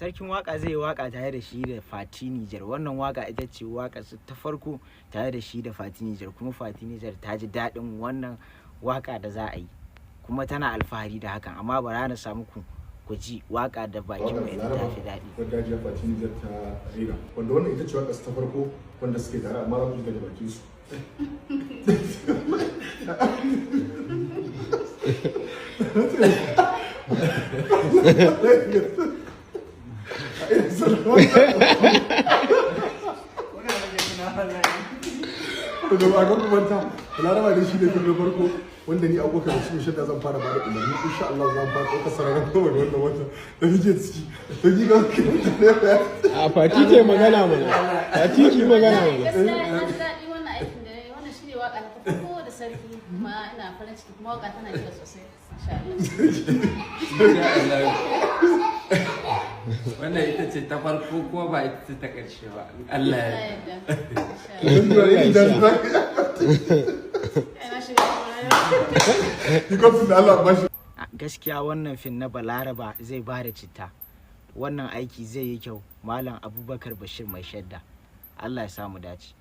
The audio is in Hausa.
Sarkin Waka zai yi waka tare da shi da Fati Nijar. Wannan waka ita ce waka su ta farko tare da shi da Fati Nijar, kuma Fati Nijar ta ji daɗin wannan waka da za a yi, kuma tana alfahari da hakan. Amma bara na samu ku ku ji waka da bakin mai ita ta fi daɗi. Wadda Hajiya Fati Nijar ta rera, wanda wannan ita ce waƙar su ta farko wanda suke tare, amma za ku ji daga bakin su. To da ba ga manta, Balaraba ne shi ne fim na farko wanda ni Abubakar da shi shadda zan fara bada umarni. Insha Allah zan fara ɗaukar sararin 10 ga wannan watan da muke ciki. To ki ga A Fati ce magana mana. Fati ki magana mana. Gaskiya na ji daɗi wannan aikin da nayi. Wannan shine waka na farko da sarki, kuma ina farin ciki, kuma waka tana kyau sosai, insha Allah. Insha Allah. Wannan ita ce ta farko kuma ba ita ce ta ƙarshe ba. In Allah ya Allah yarda. ya yarda. Insha Allah. Ina shiga Because da Allah ba shi. A gaskiya wannan fim na Balaraba zai ba da citta. Wannan aiki zai yi kyau. Malam Abubakar Bashir Mai Shadda, Allah ya samu dace.